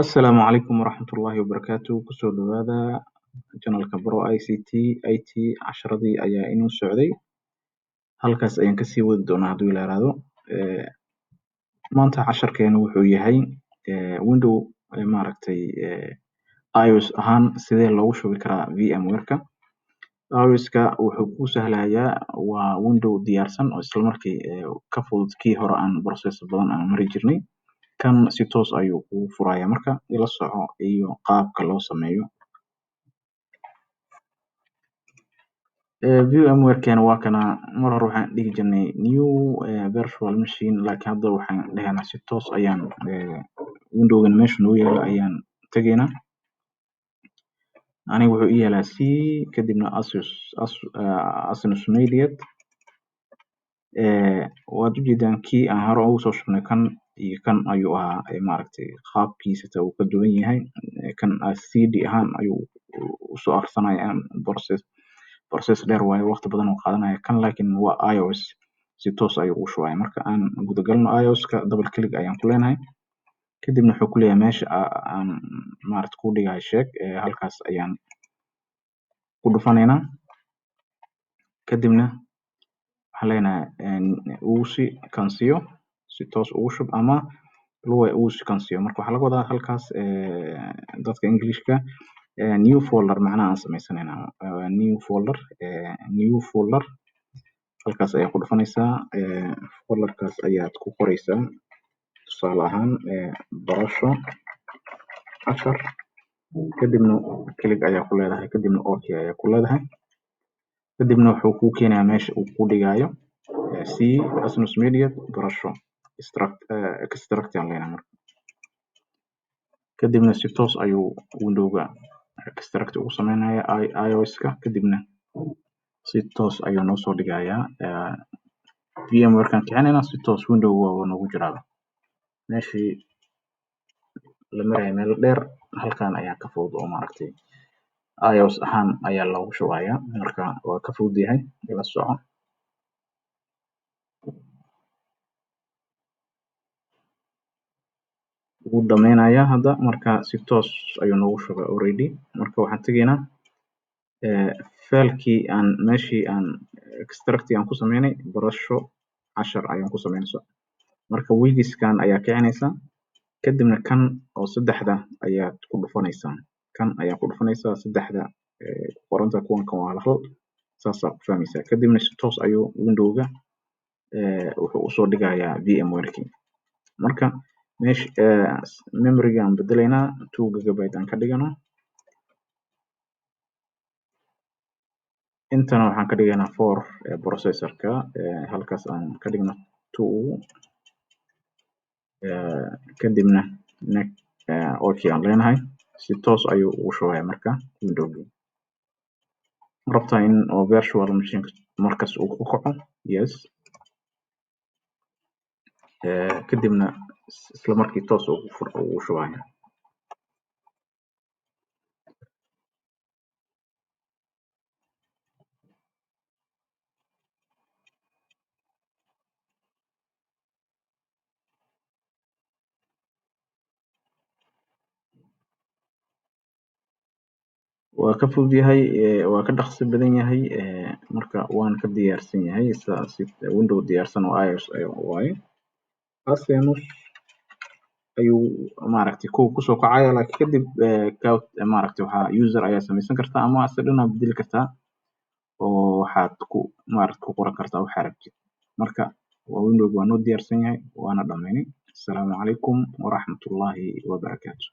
Asalaamu calaykum waraxmatullaahi wabarakaatu. Kusoo dhawaada channelka Bro ICT IT. Casharadii ayaa inoo socday, halkaas ayaan kasii wadi doonaa hadduu Ilaah yiraahdo. Maanta casharkeenu wuxuu yahay window maaragtay iOS ahaan sidee loogu shubi karaa VMware-ka. iOS-ka wuxuu kuu sahlayaa waa window diyaarsan oo isla markii ka fudud kii hore aan process badan aan mari jirnay. Kan si toos ayuu kugu furaya. Marka ila soco iyo qaabka loo sameeyo VMware-keena. Waa kana. Mar hore waxaan dhihi jirnay new virtual machine, laakiin hadda waxaan dhehaynaa si toos ayaan windowgan meesha noogu yaalo ayaan tegaynaa. Aniga wuxuu ii yaalaa C, kadibna Asus, Asinus Media. Waad ujeedaan, kii aan hore ugu soo shubnay kan iyo kan ayuu ahaa. Maaragtay, qaabkiisa taa uu ka duwan yahay. Kan CD ahaan ayuu usoo akhrisanaya. Process dheer waaye, waqti badan oo qaadanaya kan, laakiin waa iOS, si toos ayuu ugu shubaya. Marka aan gudagalno iOS-ka, double click ayaan ku leenahay. Kadibna wuxuu ku leeyahay meesha aan maaragta ku dhigayo sheeg. Halkaas ayaan ku dhufanaynaa. Kadibna waxaan leenahay ugu si kansiyo, si toos ugu shub ama luwa ugu si kansiyo. Marka waxaa laga wadaa halkaas dadka Englishka new folder, macnaha aan samaysanayna new folder. New folder halkaas ayaa ku dhufanaysaa. Folderkaas ayaad ku qoraysaa, tusaale ahaan, barasho cashar. Kadibna click ayaa ku leedahay, kadibna okay ayaa ku leedahay. Kadibna wuxuu kuu keenayaa meesha uu ku dhigayo, C, Asinus Media, barasho. Extract ayaan leenahay. Marka kadibna si toos ayuu windowga extract ugu sameynaya iOS-ka. Kadibna si toos ayuu noo soo dhigayaa VMware-kan kicinayna, si toos window waa noogu jiraa. Meeshii la marayo meel dheer, halkan ayaa ka fudud oo maaragtay iOS ahaan ayaa loogu shubayaa. Marka waa ka fudud yahay, ila soco. Wuu dhameynayaa hadda. Marka si toos ayuu noogu shubay already. Marka waxaan tegaynaa filekii aan meeshii aan extract aan ku sameynay, barasho cashar ayaan ku sameynayso. Marka wigiskan ayaa kicinaysaa, kadibna kan oo saddexda ayaad ku dhufanaysaa. Kan ayaa ku dhufanaysaa, saddexda qoranta. Kuwan kan waa hal, saasaa ku fahmaysaa. Kadibna si toos ayuu windowga wuxuu usoo dhigayaa VMware-kii. Marka meesha memory-ga aan bedelaynaa, 2 gigabyte aan ka dhigano. Intana waxaan ka dhigaynaa 4. Processorka halkaas aan ka dhigno 2. Kadibna okay aan leenahay. Si toos ayuu ugu shubaya marka windowgii. Rabtaa in oo virtual machine markas uu ku kaco? Yes. Kadibna isla markii toos ugu shubaya. Waa ka fudud yahay, waa ka dhaqso badan yahay. Marka waana ka diyaarsan yahay, window diyaarsan oo iOS waaye. Asinus ayuu maaragtay kow kusoo kacaya, laakiin kadib maaragtay waxaa user ayaa samaysan kartaa ama ase dhan aad bedeli kartaa oo waxaad ku maaragtay ku qoran kartaa waxaa rabtid. Marka waa window waa noo diyaarsan yahay, waana dhameynay. Asalaamu calaykum waraxmatullaahi wabarakaatu.